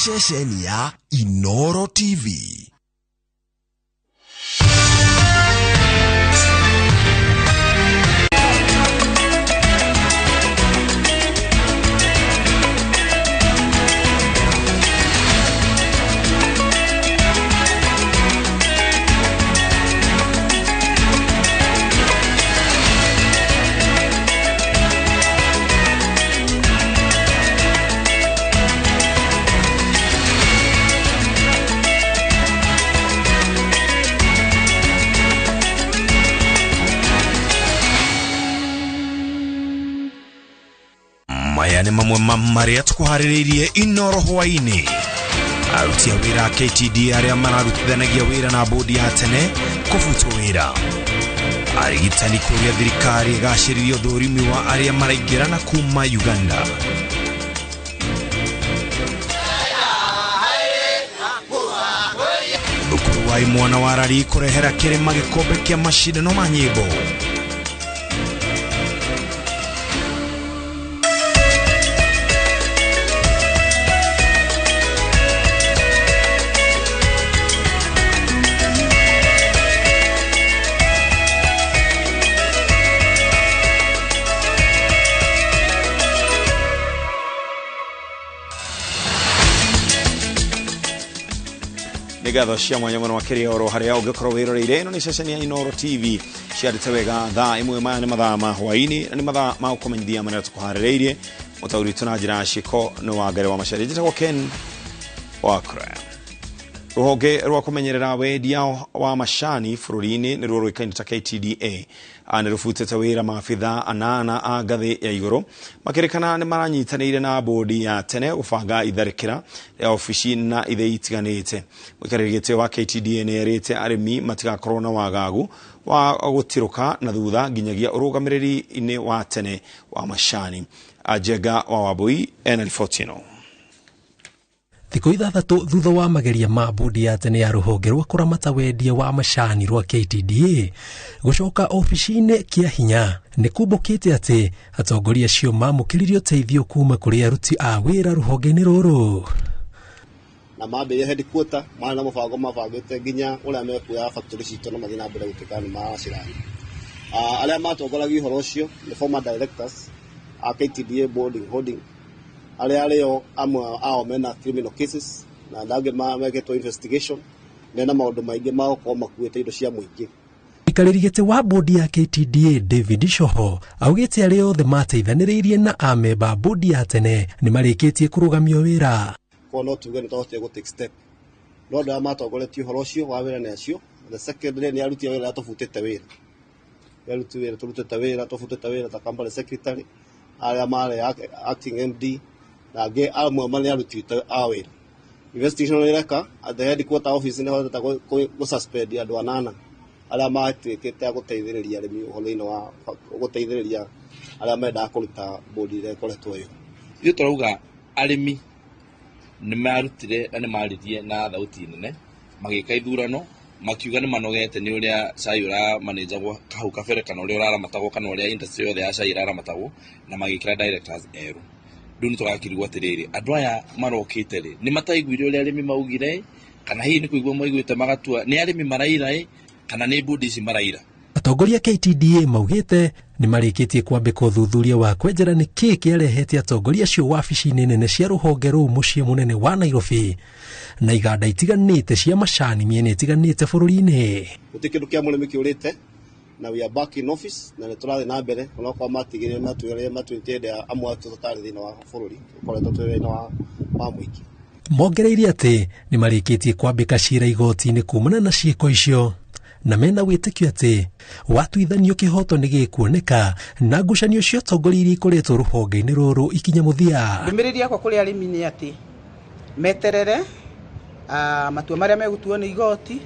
Ceceni ya Inoro TV. Maya nĩ mamwe ma marĩa tũkũharĩrĩirie Inoro hwaĩ-inĩ. Aruti a wĩra a KTDA arĩa mararutithanagia wĩra na bodi ya tene kũbutwo wĩra. Arigitani kũria thirikari ĩgacĩrithie ũthũrimi wa arĩa maraingĩra na kuma Uganda. Thukuru wa imwana wa Rari kũrehera kĩrĩma gĩkombe kĩa macindano ma nyĩmbo. Nĩ ngatho cia mwanya mũno makĩria oro harĩa ũngĩkorwo wĩroreire. Ĩno nĩ ceceni ya Inoro TV ciarĩte wega thaa ĩmwe. Maya nĩ mathaa ma hwaĩ-inĩ na nĩ mathaa ma gũkũmenyithia marĩa tũkũharĩrĩirie. Mũtaũri witũ na njĩra ya ciĩko nĩ Wangari wa Macharia. Njĩtagwo Ken Wakra. Rũhonge rwa kũmenyerera wendia wa macani bũrũri-inĩ nĩruo rũĩkaine ta KTDA nĩ rũbutĩte wĩra maabitha anana a ngathĩ ya igũrũ makĩrĩkana nĩ maranyitanĩire na bodi ya tene gũbanga itharĩkĩra rĩa obici na ithei itiganĩte. Mũikarĩri gĩtĩ wa KTDA nĩ erĩte arĩmi matigakorwo na wagagu wa gũtirũka na thutha nginyagia ũrũgamĩrĩri-inĩ wa tene wa macani. Njenga wa Wambui ena riboti ĩno. Thikũ 6 thutha wa mageria ma bodi ya tene ya rũhonge rwa kũramata wendia wa macani rwa KTDA gũcoka obici-inĩ kĩa hinya, nĩ kumbũkĩte atĩ atongoria acio mamũkĩririe ũteithio kuma kũrĩ aruti a wĩra rũhonge-inĩ rũrũ. Na mambĩrĩria headquarter marĩ na mũbango mabangĩte nginya ũrĩa mekuoya factory citũ na mathiĩ na mbere gũtuĩka nĩ maracirani. Arĩa matongoragia ũhoro ũcio nĩ former directors a KTDA boarding holding arĩa arĩo amwe ao mena criminal cases na angĩ mekĩtwo investigation mena maũndũ maingĩ ma gũkorwo makuĩte indo cia mũingĩ. Mũikarĩri gĩtĩ wa bodi ya KTDA David Shoho augĩte arĩa othe mateithanĩrĩirie na amemba a bodi ya tene nĩ marĩkĩtie kũrũgamio wĩra. Koguo no tuge nĩ twahotire gũ take step, no andũ arĩa matongoretie ũhoro ũcio wa wĩra nĩ acio. The second nĩ aruti a wĩra arĩa tũbutĩte wĩra, nĩ aruti wĩra tũrutĩte wĩra, tũbutĩte wĩra ta company secretary arĩa marĩ acting MD na angĩ amwe nĩ aruti a wĩra. Investigation ĩreka at the headquarter office nĩ hotete gũ suspend andũ anana arĩa matuĩkĩte a gũteithĩrĩria arĩmi ũhoro-inĩ wa gũteithĩrĩria arĩa mendaga kũruta bodi ĩrĩa ĩkoretwo ĩyo. Ithuĩ tũrauga arĩmi nĩ marutire na nĩ maririe na thauti nene magĩka ithurano makiuga nĩ manogete nĩ ũrĩa cai ũramanĩnjagwo hau kabere kana ũrĩa ũraramatagwo kana ũrĩa industry yothe ya cai ĩraramatagwo na magĩkĩra directors erũ. Rĩu nĩ tũrakĩrigwo atĩrĩrĩ, andũ aya marokĩte rĩ nĩ mataiguire ũrĩa arĩmi maugire kana hihi nĩ kũigua maiguĩte magatua nĩ arĩmi maraira ĩ kana nĩ bodi ici maraira. Atongoria KTDA maugĩte nĩ marĩkĩtie kwambĩka ũthuthuria wa kwenjera nĩ kĩĩ kĩarehete atongoria acio wabici-inĩ nene cia rũhonge rũu mũciĩ mũnene wa Nairobi na iganda itiganĩte cia macani mĩena ĩtiganĩte bũrũri-inĩ. Gũtirĩ kĩndũ kĩa mũrĩmi kĩũrĩte na we are back in office na nĩ tũrathiĩ na mbere onokorwo matigĩrĩre matwĩrĩre matwĩtĩte hĩndĩ amwe atũ tũtarĩ thĩinĩ wa bũrũri tũkoretwo twĩ wĩra wa mũingĩ. Mongereire atĩ nĩ marĩkĩtie kwambĩka cira igoti-inĩ kumana na ciĩko icio na mena wĩtĩkio atĩ watuithanio kĩhoto nĩ gĩkuoneka na ngucanio cia ũtongoria iria ikoretwo rũhonge-inĩ rũrũ ikinye mũthia. Ndũmĩrĩri yakwa kũrĩ arĩmi nĩ atĩ meterere matua marĩa megũtuo nĩ igoti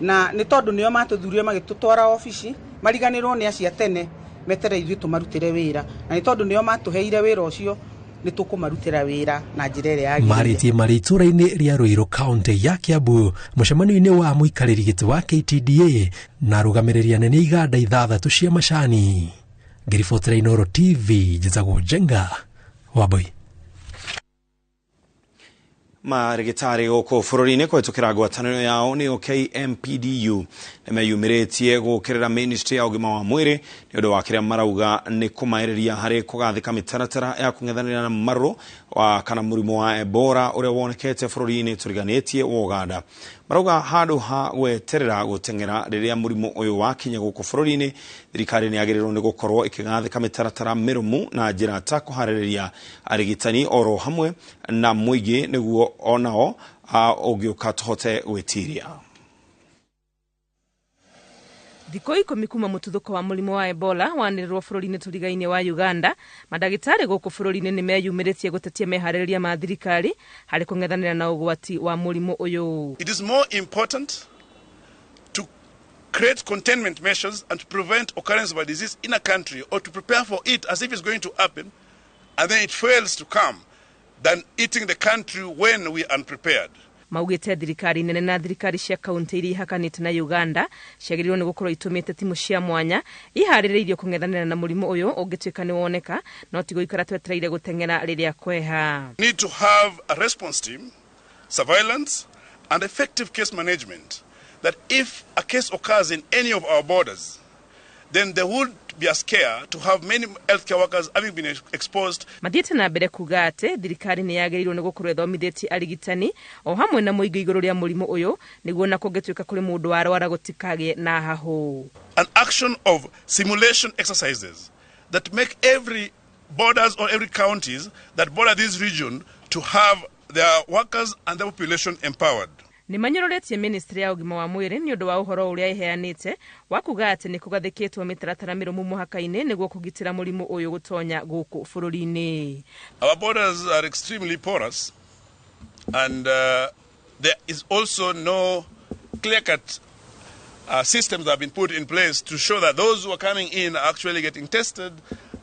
na nĩ tondũ nĩo matũthurire magĩtũtwara obici mariganĩrwo nĩ acio a tene meterere ithuĩ tũmarutĩre wĩra na nĩ tondũ nĩo matũheire wĩra ũcio nĩ tũkũmarutĩra wĩra na njĩra ĩrĩa yagĩrĩire. Marĩtie marĩ itũũra-inĩ rĩa Ruiru kaunti ya Kiambu mũcemanio-inĩ wa mũikarĩri gĩtĩ wa KTDA na arũgamĩrĩri anene iganda 6 cia macani. Ngĩribotera Inoro TV njĩtagwo Njenga Wambui. Marigitari gũkũ bũrũri-inĩ kũhetũkĩra ngwatanĩro yao nĩyo KMPDU nĩmeyumĩrĩtie gũkĩrĩra ministry ya ũgima wa mwĩrĩ nĩ ũndũ wa kĩrĩa marauga nĩ kũmaĩrĩria harĩ kũgathĩka mĩtaratara ya kũng'ethanĩra na marũrũ wa kana mũrimũ wa Ebola ũrĩa wonekete bũrũri-inĩ tũriganĩtie wa Uganda. Marauga handũ ha gweterera gũteng'era rĩrĩa mũrimũ ũyũ wakinya gũkũ bũrũri-inĩ, thirikari nĩ yagĩrĩirwo nĩ gũkorwo ĩkĩgathĩka mĩtaratara mĩrũmu na njĩra ta kũharĩrĩria arigitani oro hamwe na mũingĩ nĩguo onao ũngĩũka tũhote gwĩtiria. Thikũ 10 kuma mũtuthũko wa mũrimũ wa Ebola wanĩrĩrwo bũrũri-inĩ tũrigainĩ wa Uganda, mandagĩtarĩ gũkũ bũrũri-inĩ nĩmeyumĩrĩtie gũtetia meharĩrĩria ma thirikari harĩ kũng'ethanĩra na ũgwati wa mũrimũ ũyũ. It is more important to create containment measures and to prevent occurrence of a disease in a country or to prepare for it as if it's going to happen and then it fails to come than eating the country when we are unprepared. Maugĩte thirikari nene na thirikari cia kaunti iria ihakanĩte na Uganda ciagĩrĩirwo nĩ gũkorwo itũmĩte timu cia mwanya iharĩrĩirio kũng'ethanĩra na mũrimũ ũyũ ũngĩtuĩka nĩ woneka, no ti gũikara twetereire gũteng'era rĩrĩa kweha. Need to have a response team, surveillance and effective case management that if a case occurs in any of our borders, then there would be a scare to have many healthcare workers having been exposed. Mathiĩte na mbere kuga atĩ thirikari nĩ yagĩrĩirwo nĩ gũkorwo ĩthomithĩtie arigitani o hamwe na mũingĩ igũrũ rĩa mũrimũ ũyũ nĩguo na kũngĩtuĩka kũrĩ mũndũ warwara gũtikagĩe na hahũ. An action of simulation exercises that make every borders or every counties that border this region to have their workers and their population empowered. Nĩ manyũrũrĩtie ministry ya ũgima wa mwĩrĩ nĩ ũndũ wa ũhoro ũrĩa ĩheanĩte wa kuga atĩ nĩ kũgathĩkĩtwo mĩtaratara mĩrũmu mũhaka-inĩ nĩguo kũgitĩra mũrimũ ũyũ gũtonya gũkũ bũrũri-inĩ. Our borders are extremely porous and there is also no clear-cut systems that have been put in place to show that those who are coming in are actually getting tested,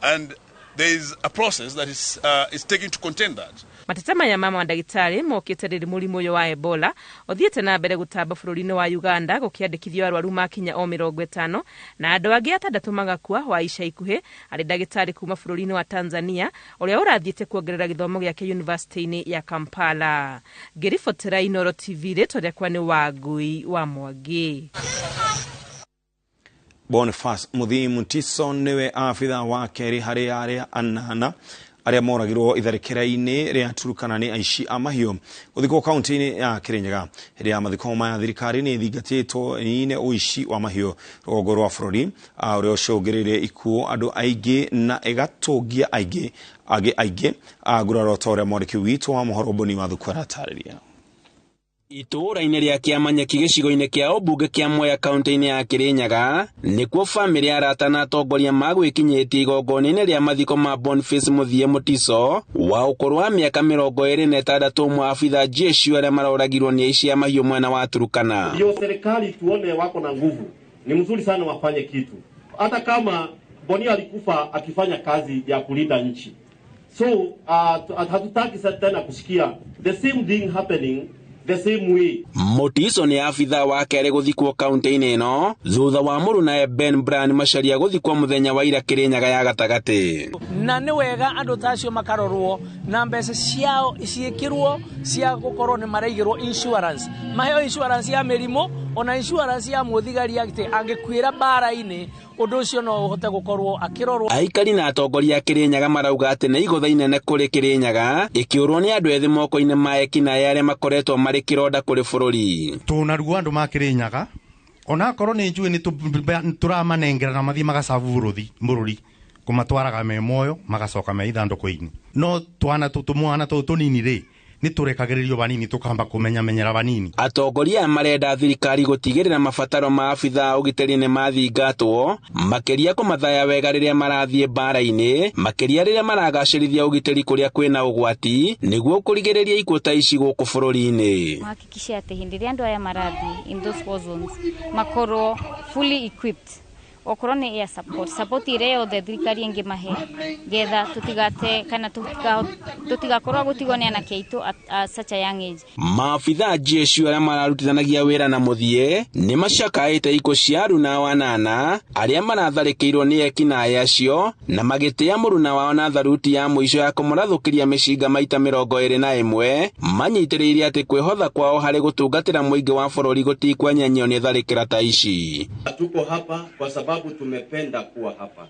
and there is a process that is taken to contain that. Mateta maya ma mandagĩtarĩ mokĩte rĩrĩ mũrimũ ũyũ wa Ebola ũthiĩte na mbere gũtamba bũrũri-inĩ wa Uganda gũkĩandĩkithio arwaru makinya o 50 na andũ angĩ 6 magakua wa ica ikuhĩ arĩ ndagĩtarĩ kuma bũrũri-inĩ wa Tanzania ũrĩa ũrathiĩte kuongerera gĩthomo gĩake yunivasĩtĩ-inĩ ya Kampala. Ngĩribotera Inooro TV, rĩtwa rĩakwa nĩ Wangui wa Mwangi. Boniface Muthii Mutiso niwe abitha wa kerĩ harĩ arĩa 8 arĩa moragirwo itharĩkĩra-inĩ rĩa Turkana nĩ aici a mahiũ gũthikwo kaunti-inĩ ya Kirinyaga. Hĩndĩ ya mathiko maya thirikari nĩ ĩthingatĩtwo ĩnine ũici wa mahiũ rũgongo rwa bũrũri ũrĩa ũcũngĩrĩirie ikuũ andũ aingĩ na ĩgatũngia aingĩ angĩ aingĩ nguraro ta ũrĩa mwandĩki witũ wa mohoro Boni Wathuku aratarĩria. Itũũra-inĩ rĩa Kĩamanyeki gĩcigo-inĩ kĩa ũmbunge kĩa Mwea kaunti-inĩ ya Kirinyaga nĩkuo bamĩrĩ arata na atongoria magwĩkinyĩtie igongona-inĩ rĩa mathiko ma Boniface Muthie Mutiso wa ũkũrũ wa mĩaka 26 ũmwe abitha jeshi arĩa maroragirwo nĩ aici a mahiũ mwena wa Turkana. Ndio serikali tuone wako na nguvu, ni mzuri sana wafanye kitu, hata kama Boni alikufa akifanya kazi ya kulinda nchi. So hatutaki tena kusikia the same thing happening the same way. Mutiso nĩ abitha wa kerĩ gũthikwo kaunti-inĩ ĩno thutha wa mũrunae Ben Brian Macharia gũthikwo mũthenya wa ira Kirinyaga ya gatagatĩ. Na nĩ wega andũ ta acio makarorwo na mbeca ciao ciĩkĩrwo cia gũkorwo nĩ maraigĩrwo insurance, maheo insurance ya mĩrimũ ona insurance ya mũthigari atĩ angĩkuĩra mbara-inĩ ũndũ ũcio no ũhote gũkorwo akĩrorwo. Aikari na atongoria a Kirinyaga marauga atĩ nĩ igũtha inene kũrĩ Kirinyaga ĩkĩũrwo nĩ andũ ethĩ moko-inĩ ma ekinaĩ arĩa makoretwo marĩ kĩronda kũrĩ bũrũri. Tũna ruo andũ ma Kirinyaga onakorwo nĩ njũĩ nĩ tũramanengera na mathiĩ magacabu bũrũri kũmatwaraga me moyo magacoka me ithandũkũ-inĩ, no twana tũtũ mwana tũtũ tũnini rĩ nĩ tũrekagĩrĩrio banini tũkamba kũmenyamenyera banini. Atongoria marenda thirikari gũtigĩrĩra mabataro ma abitha ũgitĩri nĩ mathingatwo makĩria kũmathaya wega rĩrĩa marathiĩ mbara-inĩ, makĩria rĩrĩa maragacĩrithia ũgitĩri kũrĩa kwĩna ũgwati nĩguo kũrigĩrĩria ikuũ ta ici gũkũ bũrũri-inĩ. Mahakikishe atĩ hĩndĩ ĩrĩa andũ aya marathiĩ in those war zones makorwo fully equipped, Okorwo nĩ air support, support ĩrĩa yothe thirikari ĩngĩmahe getha tũtigate kana tũtigakorwo gũtigwo nĩ anake aitũ at such a young age. Maabitha GSU arĩa mararutithanagia wĩra na mũthiĩ nĩ macakaĩte ikuũ cia aruna wanana arĩa maratharĩkĩirwo nĩ ekinaĩ acio na magĩtĩa mũruna wao na tharuti ya mũico ya kũmũrathũkĩria mĩcinga maita 21, manyitĩrĩire atĩ kwĩhotha kwao harĩ gũtungatĩra mũingĩ wa bũrũri gũtikwenyenyio nĩ tharĩkĩra ta ici. Hatuko hapa kwa sababu tumependa kuwa hapa.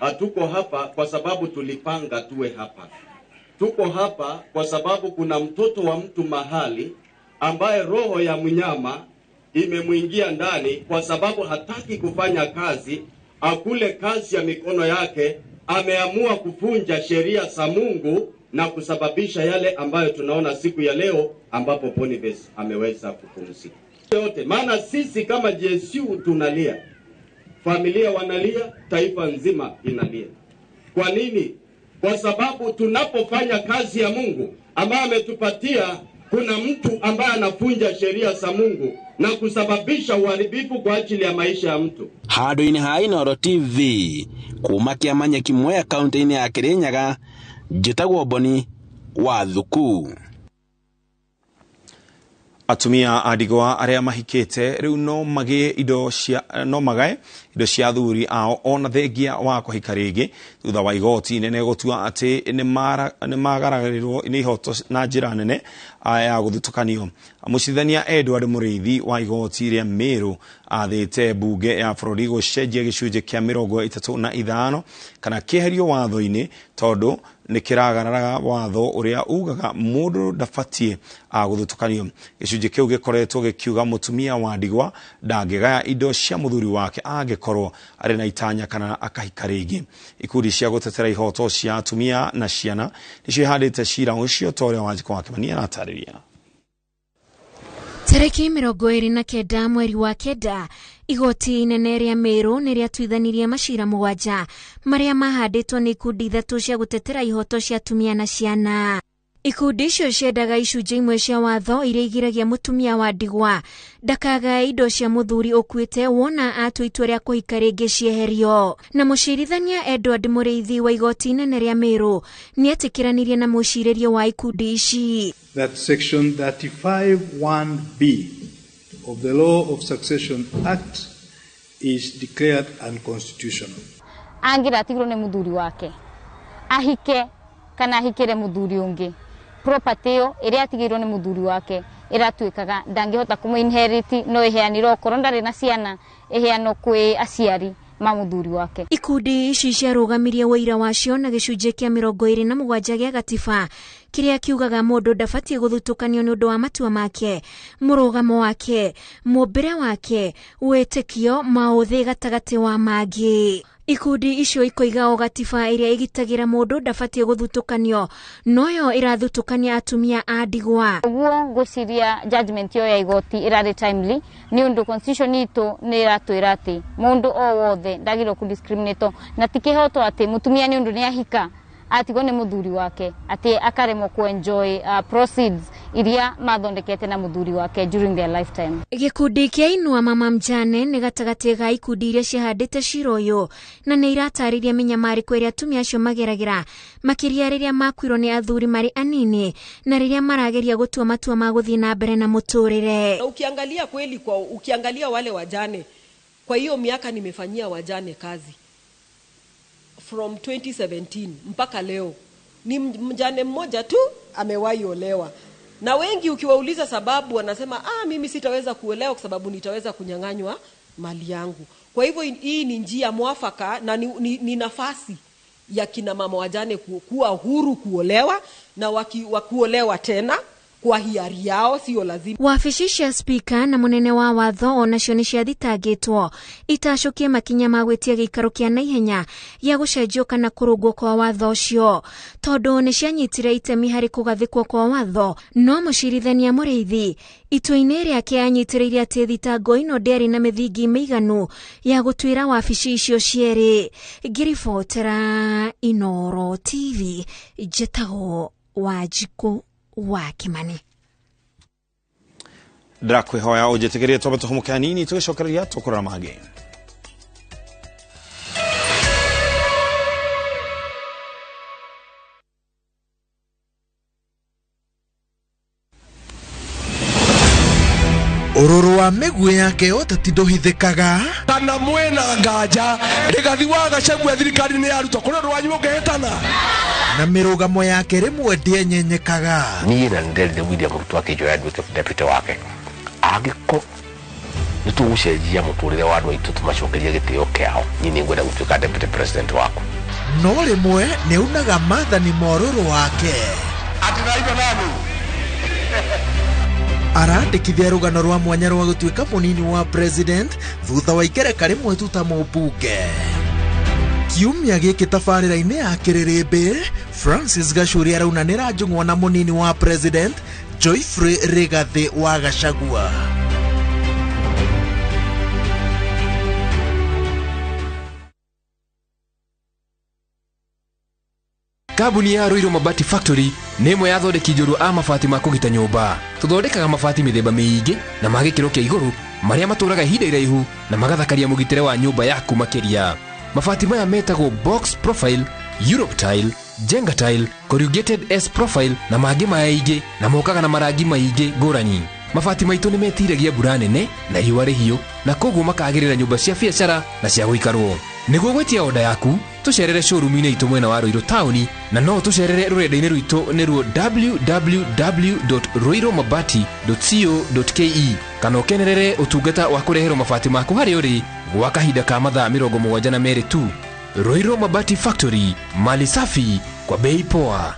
Hatuko hapa kwa sababu tulipanga tuwe hapa. Tuko hapa kwa sababu kuna mtoto wa mtu mahali ambaye roho ya mnyama imemwingia ndani, kwa sababu hataki kufanya kazi, akule kazi ya mikono yake, ameamua kuvunja sheria za Mungu na kusababisha yale ambayo tunaona siku ya leo ambapo Boniface ameweza kupumzika. Yote maana sisi kama GSU tunalia, familia wanalia, taifa nzima inalia. Kwa nini? Kwa sababu tunapofanya kazi ya Mungu ambaye ametupatia, kuna mtu ambaye anavunja sheria za Mungu na kusababisha uharibifu kwa ajili ya maisha ya mtu. Handũ-inĩ ha Inooro TV kuma Kĩamanyeki Mwea kaunti-inĩ ya Kirinyaga, njĩtagwo Boni wa Thuku. Atumia a ndigwa arĩa mahikĩte rĩu no magĩe indo cia no magae indo cia athuri ao ona thengia wa kũhika rĩngĩ thutha wa igoti inene gũtua atĩ nĩ magaragĩrĩrwo nĩ ihoto na njĩra nene ya gũthutũkanio. Mũcirithania Edward Mũrĩithi wa igoti rĩa Meru athĩte mbunge ya bũrũri gũcenjia gĩcunjĩ kĩa 35 kana kĩeherio watho-inĩ tondũ nĩ kĩragararaga watho ũrĩa ugaga mũndũ ndabatiĩ gũthutũkanio. Gĩcunjĩ kĩu gĩkoretwo gĩkiuga mũtumia wa ndigwa ndangĩgaya indo cia mũthuri wake angĩkorwo arĩ na itanya kana akahika rĩngĩ. Ikundi cia gũtetera ihoto cia atumia na ciana nĩcio ihandĩte cira ũcio ta ũrĩa Wanjikũ wa Kĩmani aratarĩria. Tarĩki 29 mweri wa 9, igoti inene rĩa Meru nĩ rĩatuithanirie macira 7 marĩa mahandĩtwo nĩ ikundi 3 cia gũtetera ihoto cia atumia na ciana. Ikundi icio ciendaga icunjĩ imwe cia watho iria igiragia mũtumia wa ndigwa ndakagae indo cia mũthuri ũkuĩte wona atua itua rĩa kũhika rĩngĩ cieherio. Na mũcirithania Edward Mũrĩithi wa igoti inene rĩa Meru nĩetĩkĩranirie na mũcirĩrio wa ikundi ici. That section 35(1)(b of the Law of Succession Act is declared unconstitutional. Angĩratigirwo nĩ mũthuri wake ahike kana ahikĩre mũthuri ũngĩ, property ĩyo ĩrĩa atigĩirwo nĩ mũthuri wake ĩratuĩkaga ndangĩhota kũmũ-inherit, no ĩheanirwo okorwo ndarĩ na ciana ĩheanwo kwĩ aciari ma mũthuri wake. Ikundi ici ciarũgamirie ũira wacio na gĩcunjĩ kĩa 27 gĩa gatiba kĩrĩa kiugaga mũndũ ndabatiĩ gũthutũkanio nĩ ũndũ wa matua make, mũrũgamo wake, mũmbĩre wake, wĩtĩkio, maũthĩ gatagatĩ wa mangĩ. Ikundi icio ikoiga o gatiba ĩrĩa ĩgitagĩra mũndũ ndabatiĩ gũthutũkanio noyo ĩrathutũkania atumia a ndigwa. Ũguo ngwĩciria judgment ĩyo ya igoti ĩrarĩ timely nĩ ũndũ constitution itũ nĩ ĩratwĩra atĩ mũndũ o wothe ndagĩrĩirwo kũ-discriminate, na ti kĩhoto atĩ mũtumia nĩ ũndũ nĩ ahika atigwo nĩ mũthuri wake atĩ akaremwo ku-enjoy proceeds iria mathondekete na mũthuri wake during their lifetime. Gĩkundi kĩa Inua Mama Mjane nĩ gatagatĩ ga ikundi iria ciahandĩte cira ũyũ na nĩ iratarĩria mĩnyamarĩko ĩrĩa atumia acio mageragĩra makĩria rĩrĩa makuirwo nĩ athuri marĩ anini na rĩrĩa marageria gũtua matua ma gũthiĩ na mbere na mũtũrĩre. Na ukiangalia kweli kwa ukiangalia wale wajane, kwa hiyo miaka nimefanyia wajane kazi from 2017 mpaka leo ni mjane mmoja tu amewahi olewa. Na wengi ukiwauliza sababu wanasema mimi sitaweza kuolewa kwa sababu nitaweza kunyang'anywa mali yangu. Kwa hivyo hii ni njia mwafaka na ni nafasi ya kina mama wajane kuwa huru kuolewa na wakuolewa tena kwa hiari yao, sio lazima. Wabici cia spika na munene wa watho onacio nĩ ciathitangĩtwo itacokie makinya ma gwĩtia gĩikaro kĩa naihenya gĩa gũcenjio kana kũrũngwo kwa watho ũcio tondũ nĩ cianyitire itemi harĩ kũgathĩkwo kwa watho. No mũcirithania Mũrĩithi itua-inĩ rĩake anyitĩrĩire atĩ thitango ĩno ndĩarĩ na mĩthingi mĩiganu ya gũtuĩra wabici icio cierĩ. Ngĩribotera Inooro TV, njĩtagwo Wanjikũ wa Kĩmani. Ndĩrakwĩhoya ũnjĩtĩkĩrie twambe tũhũmũke hanini tũgĩcokereria tũkũrora mangĩ. Ũrũrũ wa mĩguĩ yake ũteti ndũhithĩkaga. Kana mwĩna nganja Rigathi wa Gachagua thirikari-inĩ ya Ruto kũrĩ ũndũ wanyu ũngĩhĩtana. Na mĩrũgamo yake rĩmwe ndĩenyenyekaga. Niĩ na nĩnderire William Ruto akĩnjoya nduĩke deputy wake, angĩkorwo nĩtũgũcenjia mũtũrĩre wa andũ aitũ tũmacokerie gĩtĩo kĩao, niĩ nĩngwenda gũtuĩka deputy president waku. No rĩmwe nĩaunaga maathani ma ũrũrũ wake. Atinaitwo nani? Arandĩkithia rũgano rwa mwanya rwa gũtuĩka mũnini wa president thutha wa ikereka rĩmwe tu ta mũmbunge. Kiumia gĩkĩ tabarĩra-inĩ ya Kĩrĩrĩmbĩ, Francis Gachuri araunanĩra njũng'wa na mũnini wa president Joyfrey Rigathi wa Gachagua. Kambuni ya Ruiru Mabati Factory nĩ ĩmwe ya athondeki njorua a mabati ma kũgita nyũmba. Tũthondekaga mabati mĩthemba mĩingĩ na ma gĩkĩro kĩa igũrũ marĩa matũraga ihinda iraihu na magathakaria mũgitĩre wa nyũmba yaku makĩria. Mabati maya metagwo box profile, Europe tile, Jenga tile, corrugated S profile na mangĩ maingĩ na mokaga na marangi maingĩ ngũrani. Mabati maitũ nĩ metiragia mbura nene na riũa rĩhiũ na koguo makagĩrĩra nyũmba cia biacara na cia gũikarwo. Nĩguo gwĩtia oda yaku, tũcerere showroom-inĩ itũ mwena wa Ruiru taũni na no tũcerere rũrenda-inĩ rwitũ nĩruo www.ruirumabati.co.ke kana ũkenerere ũtungata wa kũreherwo mabati maku harĩa ũrĩ gwa kahinda ka mathaa 72 tu. Ruiru Mabati Factory, mali safi kwa bei poa.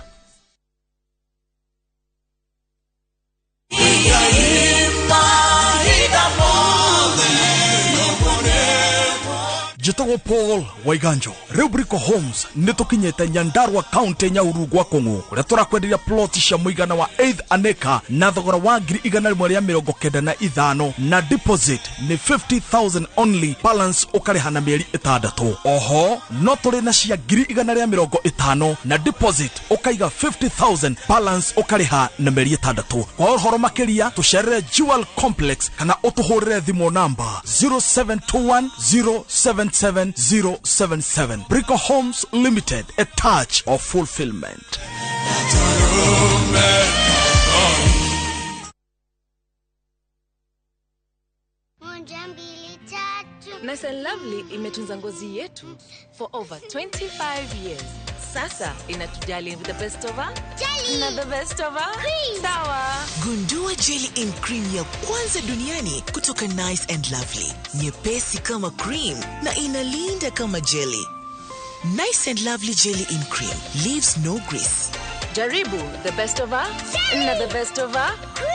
Njĩtagwo Paul Waiganjo. Rĩu Brico Homes nĩ tũkinyĩte Nyandarua County Nyaurugwa Kũng'ũ kũrĩa tũrakwenderia plot cia mũigana wa 8 an acre na thogora wa 195,000 na deposit nĩ 50,000 only, balance ũkarĩha na mĩeri 6. Oho no tũrĩ na cia 150,000 na deposit ũkaiga 50,000, balance ũkarĩha na mĩeri 6. Kwa ũhoro makĩria tũcerere Jewel Complex kana ũtũhũrĩre thimũ namba 0721 077 077. Brico Homes Limited, a touch of fulfillment. Nice and Lovely imetunza ngozi yetu for over 25 years. Sasa inatujali with the best of her jelly na the best of her cream. Sawa. Gundua jelly in cream ya kwanza duniani kutoka Nice and Lovely. Nyepesi kama cream na inalinda kama jelly. Nice and Lovely jelly in cream leaves no grease. Jaribu the best of her jelly na the best of her cream.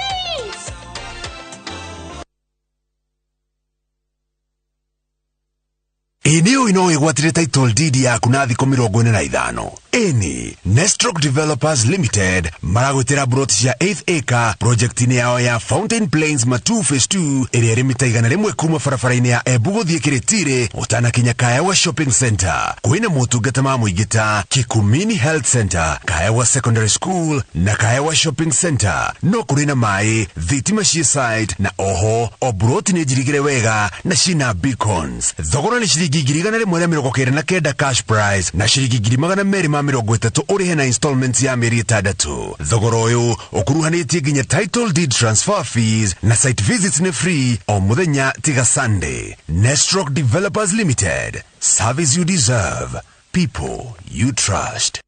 Ĩnĩ ũyũ no wĩgwatĩre title deed yaku na thikũ 45. Ĩni Nestrock Developers Limited maragwĩtĩra broti cia 8th acre project-inĩ yao ya Fountain Plains Matu Phase 2 ĩrĩa ĩrĩ mita 100 kuma barabara-inĩ ya Embu gũthiĩ Kĩrĩtĩrĩ ũtanakinya Kaewa Shopping Center. Kwĩna motungata ma mũingĩ ta Kikumini Health Center, Kaewa Secondary School na Kaewa Shopping Center. No kũrĩ na maĩ, thitima ciĩ site na oho o broti nĩ njirigĩre wega na cina beacons. Thogora nĩ ciringi 199,000 cash price na ciringi 230,000 ũrĩhe na installments ya mĩeri 6. Thogora ũyũ ũkuruhanĩtie nginya title deed transfer fees na site visits nĩ free o mũthenya tiga Sunday. Nestrock Developers Limited, service you deserve, people you trust.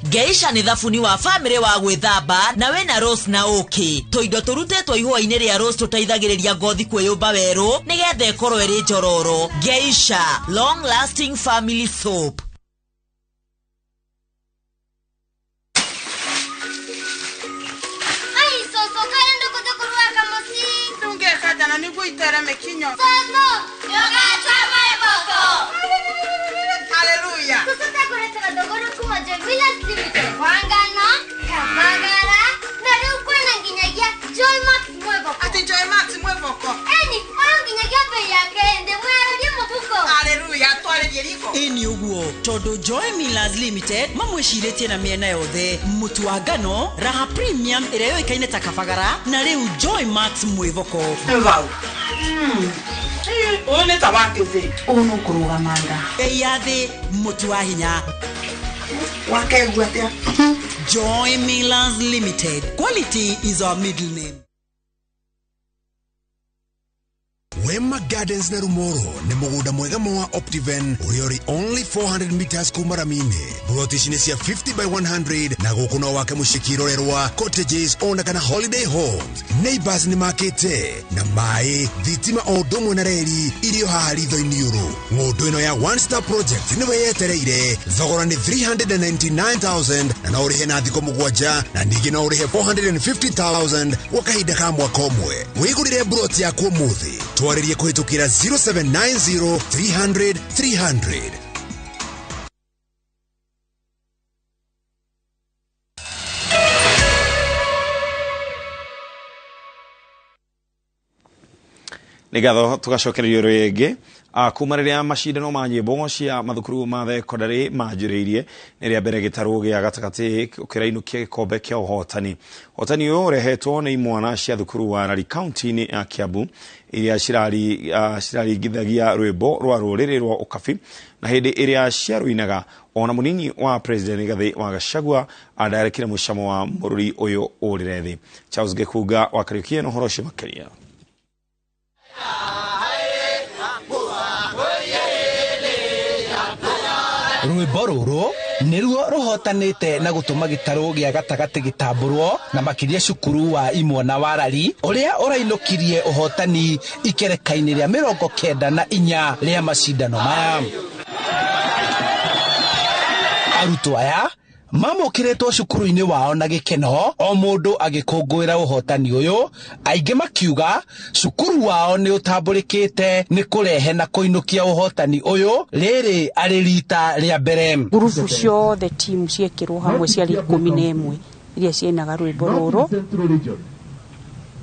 Geisha nĩ thabuni wa famĩlĩ wa gwĩthamba na wĩna rose na ũkĩ. Tũindo tũrutĩtwo ihũa-inĩ rĩa rose tũteithagĩrĩria ngothi kwĩyũmba werũ nĩgetha ĩkorwo ĩrĩ njororo. Geisha long lasting family soap. Ai soso kaenda kutokurwaka musi. Tungekatana nĩguo itere mĩkinyo. Soso ndũgatwame boko. Hallelujah. Soso takuretera thogora kuma Joy Millers Limited. Wangano, Kabagara, na rĩu kwĩna nginyagia Joy Max Mwevoko. Ati Joy Max Mwevoko. Eni, ũyũ nginyagia bei yake ndĩ mwararie mũbuko. Hallelujah, twarĩrie riko. Ĩni ũguo tondũ Joy Millers Limited mamwĩcirĩtie na mĩena yothe, mũtu wa ngano Raha Premium ĩrĩa yũĩkaine ta Kabagara na rĩu Joy Max Mwevoko. Vau. Ũyũ nĩ ta wa kĩthĩi. Ũyũ nũkũrũgama nda. Bei ya thĩ, mũtu wa hinya. Wakegua atia? Joy Millers Limited. Quality is our middle name. Wema Gardens na Rumoro nĩ mũgũnda mwega mwa Optiven ũrĩa ũrĩ only 400 meters kuma rami-inĩ. Buroti ici nĩ cia 50 by 100 na gũkũ no wake mũciĩ kĩrorerwa, cottages ona kana holiday homes. Neighbors nĩ makĩte na maĩ, thitima o ũndũ ũmwe na reri irio haha ritho-inĩ ũrũ. Ng'ũndũ ĩno ya One Star Project nĩwe yetereire. Thogora nĩ 399,000 na no ũrĩhe na thikũ 7 na ningĩ no ũrĩhe 450,000 gwa kahinda ka mwaka ũmwe. Wĩgũrĩre buroti yaku ũmũthĩ. Twarĩrie kũhĩtũkĩra 0790 300 300. Nĩ ngatho tũgacokererio rĩngĩ. Kuma rĩrĩa macindano ma nyĩmbo cia mathukuru ma thekondarĩ manjĩrĩirie nĩ rĩa mbere gĩtarũ gĩa gatagatĩ kĩrainũkia gĩkombe kĩa ũhotani. Ũhotani ũyũ ũrehetwo nĩ imwana cia thukuru wa Rari kaunti-inĩ ya Kiambu iria ciraringithagia rwĩmbo rwa rũrĩrĩ rwa Ũkabi na hĩndĩ ĩrĩa ciarũinaga ona mũnini wa president Rigathĩ wa Gachagua andarekire mũcamo wa mũrũri ũyũ ũrĩre thĩ. Charles Gĩkunga wa Kariuki na ũhoro ũcio makĩria. Rwĩmbo rũrũ nĩruo rũhotanĩte na gũtũma gĩtarũ gĩa gatagatĩ gĩtambũrwo na makĩria cukuru wa imwana wa Rari ũrĩa ũrainũkirie ũhotani ikereka-inĩ rĩa 94 rĩa macindano maya. Arutwo aya mamũkĩrĩtwo cukuru-inĩ wao na gĩkeno o mũndũ agĩkũngũĩra ũhotani ũyũ, aingĩ makiuga cukuru wao nĩ ũtambũrĩkĩte nĩ kũrehe na kũinũkia ũhotani ũyũ rĩrĩ arĩ rita rĩa mbere. Ngurubu ciothe timu ciekĩrwo hamwe ciarĩ 11 iria ciainaga rwĩmbo rũrũ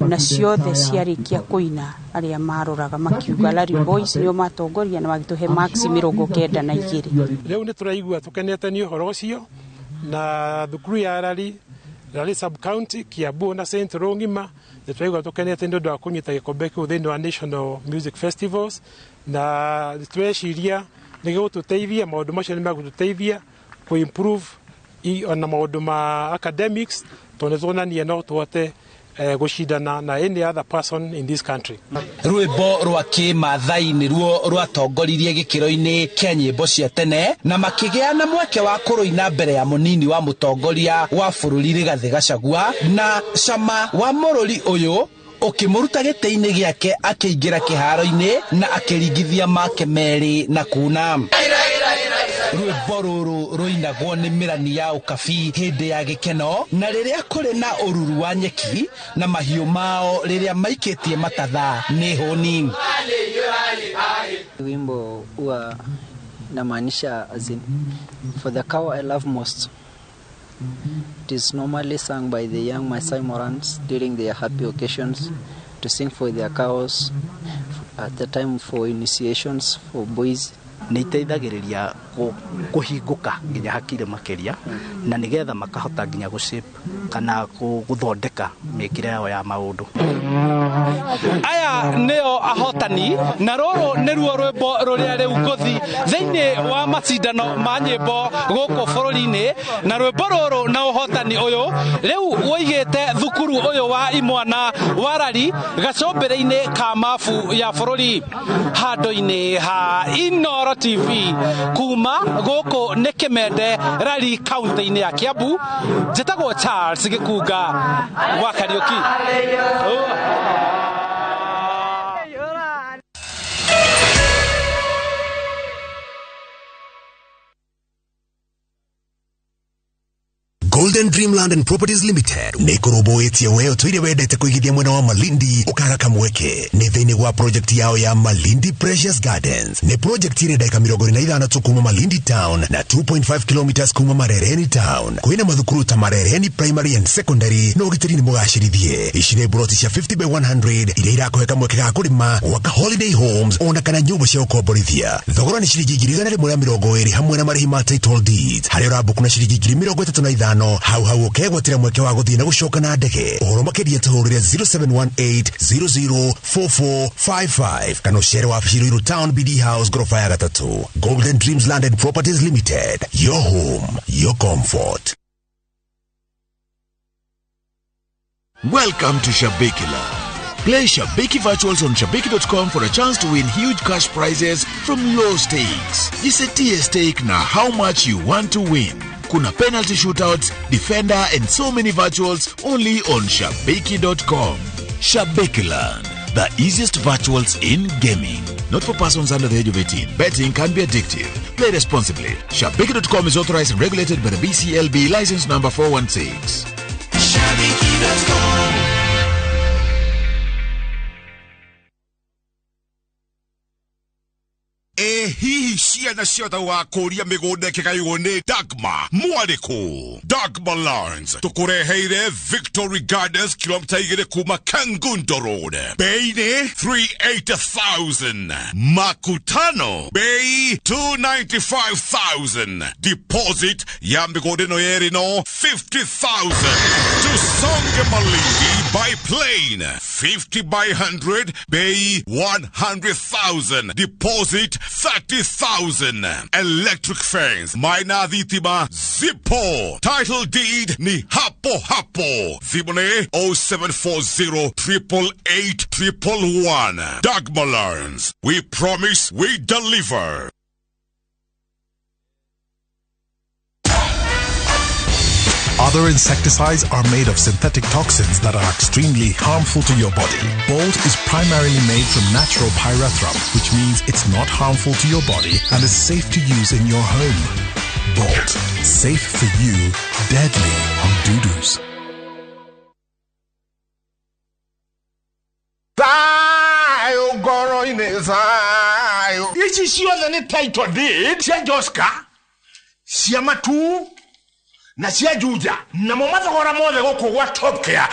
na ciothe ciarĩkia kũina arĩa maroraga makiuga Larry Boys nĩo matongoria na magĩtũhe max 92. Rĩu nĩ tũraigua tũkenete nĩ ũhoro ũcio na thukuru ya Rari, Rari sub county, Kiambu na Central ng'ima nĩ tũraigua tũkenete nĩ ũndũ wa kũnyita gĩkombe kĩu thĩinĩ wa National Music Festivals na tũreciria nĩ gĩgũtũteithia maũndũ macio nĩ megũtũteithia kũ improve ona maũndũ ma academics tondũ nĩ tuonania no tũhote gũcindana na any other person in this country. Rwĩmbo rwa kĩmathai nĩruo rwatongoririe gĩkĩro-inĩ kĩa nyĩmbo cia tene na makĩgĩa na mweke wa kũrũina mbere ya mũnini wa mũtongoria wa bũrũri Rigathĩ Gachagua na cama wa mũrũri ũyũ ũkĩmũruta gĩtĩ-inĩ gĩake akĩingĩra kĩharo-inĩ na akĩringithia make merĩ na kuna. Rwĩmbo rũrũ rũinagwo nĩ mĩrani ya Ũkabi hĩndĩ ya gĩkeno na rĩrĩa kũrĩ na ũruru wa nyeki na mahiũ mao rĩrĩa maikĩtie matatha nĩ hũni. Wimbo huwa inamaanisha as in for the cow I love most. It is normally sung by the young Maasai Morans during their happy occasions to sing for their cows at the time for initiations for boys. Nĩ iteithagĩrĩria kũhingũka nginya hakiri makĩria na nĩgetha makahota nginya gũ kana gũthondeka mĩkĩre yao ya maũndũ. Aya nĩo ahotani na rũrũ nĩruo rwĩmbo rũrĩa rĩu ngũthi thĩinĩ wa macindano ma nyĩmbo gũkũ bũrũri-inĩ na rwĩmbo rũrũ na ũhotani ũyũ rĩu woigĩte thukuru ũyũ wa imwana wa Rari gacũmbĩrĩ-inĩ ka mabu ya bũrũri handũ-inĩ ha Inooro TV kuma gũkũ nĩ Kĩmende Rari kaunti-inĩ ya Kiambu. Njĩtagwo Charles Gĩkunga wa Kariuki. Golden Dreamland and Properties Limited nĩ kũrũmbũĩtie we ũtũire wendete kũigithia mwena wa Malindi ũkaga kamweke nĩ thĩinĩ wa project yao ya Malindi Precious Gardens. Nĩ project ĩrĩ ndagĩka 45 tu kuma Malindi Town na 2.5 kilometers kuma Marereni Town. Kwĩna mathukuru ta Marereni Primary and Secondary na ũgitĩri nĩ mũgacĩrithie. Ici nĩ buroti cia 50 by 100 iria irakũhe kamweke ga kũrĩma, gwaka holiday homes ona kana nyũmba cia gũkomborithia. Thogora nĩ ciringi 120,000 hamwe na marĩhi ma title deeds harĩa ũrambuku na ciringi 35,000 Hau hau ũkegwatĩra mweke wa gũthiĩ na gũcoka na ndege. Ũhoro makĩria tũhũrĩre 0718004455 kana ũcere wabici Ruiru Town BD House gorofa ya gatatũ. Golden Dreams Land and Properties Limited, your home, your comfort. Welcome to Shabiki Land. Play Shabiki Virtuals on Shabiki.com for a chance to win huge cash prizes from low stakes. Jisetie stake na how much you want to win. Kuna penalty shootouts, defender and so many virtuals only on Shabiki.com. Shabiki Land, the easiest virtuals in gaming. Not for persons under the age of 18. Betting can be addictive. Play responsibly. Shabiki.com is authorized and regulated by the BCLB license number 416. Shabiki.com. Hihi ciana ciothe wakũria mĩgũnda ĩkĩgaywo nĩ Dagma mwarĩkũ? Dagma Lands tũkũreheire Victory Gardens kilomita 2 kuma Kangundo Road, bei nĩ 380,000, makutano bei 295,000, deposit ya mĩgũnda ĩno yerĩ no 50,000. Tusonge Malindi by plane 50 by 100 bei 100,000, deposit 30,000. Electric fence maina thitima zipo, title deed ni hapo hapo. Thimũ 0740 888 111. Dagma Lands, we promise we deliver. Other insecticides are made of synthetic toxins that are extremely harmful to your body. Bolt is primarily made from natural pyrethrum, which means it's not harmful to your body and is safe to use in your home. Bolt, safe for you, deadly on doo-doos. Ici ciothe nĩ title deed cia Joska, cia Matu na cia Juja, namo mathogora mothe gũkũ gwa Top Care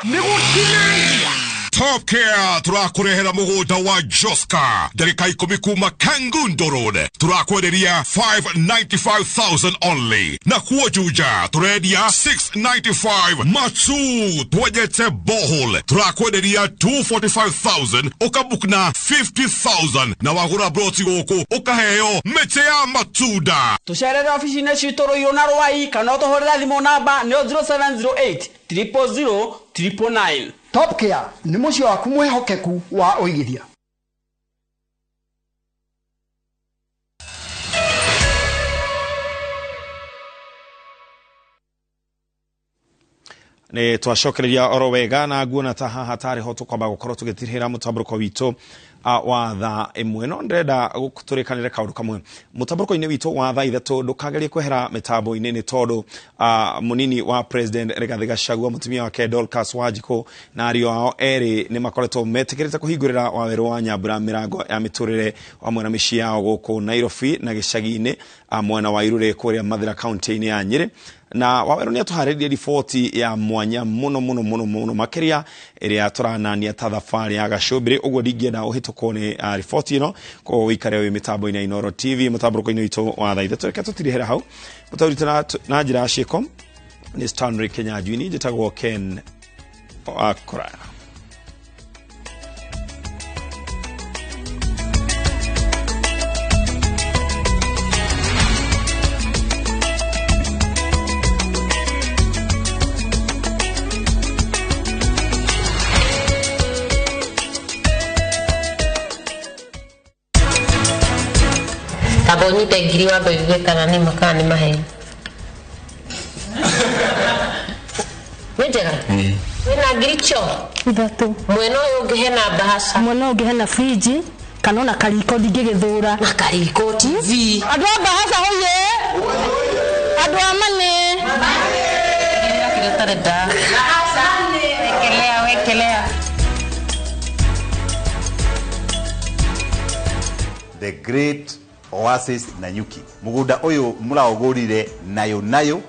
nĩ gũtinangia. Top Care tũrakũrehera mũgũnda wa Joska ndagĩka 10 kuma Kangundo Road, tũrakwenderia 595,000 only, na kuo Juja tũrendia 695, Matu twenjete bohol tũrakwenderia 245,000, ũkabook na 50,000 na wagũra broti gũkũ ũkaheo mĩtĩ ya matunda. Tũcerere obici-inĩ citũ Ruiru na Rwai kana ũtũhũrĩre thimũ namba nĩyo 0708 000 999. Top Care nĩ mũciĩ waku mwĩhokeku wa ũigithia. Nĩ twacokereria oro wega na nguona ta haha tarĩ ho tũkwamba gũkorwo tũgĩtirĩra mũtambũrũko witũ wa thaa ĩmwe, no ndĩrenda tũrĩkanĩre kaũndũ kamwe mũtambũrũko-inĩ witũ wa thaa ithatũ. Ndũkagerie kwehera mĩtambo-inĩ nĩ tondũ mũnini wa President Rigathi Gachagua, mũtumia wake Dorcas Wanjikũ na ariũ ao erĩ nĩ makoretwo metĩkĩrĩte kũhingũrĩra Wawerũ wa Nyambura mĩrango ya mĩtũrĩre hamwe na mĩciĩ yao gũkũ Nairobi na gĩcagi-inĩ mwena wa Irũrĩ kũrĩa Mathĩra kaunti-inĩ ya Nyĩrĩ. Na Wawerũ nĩ atũharĩrĩirie riboti ya mwanya mũno mũno mũno mũno makĩria ĩrĩa tũranania ta thabarĩ ya gacũmbĩrĩ, ũguo ndingĩenda ũhĩtũkwo nĩ riboti ĩno, koguo wĩikare wĩ mĩtambo-inĩ ya Inooro TV mũtambũrũko-inĩ witũ wa thaa ithatũ. Reke tũtirĩhere hau mũtaũrĩte na njĩra ya ciĩko nĩ Stanley Kinyanjui, njĩtagwo Ken Wakora. Ũnyite ngiri wambe ũigue kana nĩ ma kana nĩ maheni. Nĩ njega? Wĩna ngiri cho? Ithatũ. Mwena ũyũ ũngĩ hena mbahaca. Mwena ũyũ ũngĩ hena fridge kana ona kariko ndingĩgĩthũra. Na kariko TV. Andũ a mbahaca hoye. Andũ a mane. Wekelea, wekelea. The Great Oasis Nanyuki. Mugunda uyu muraugurire nayo nayo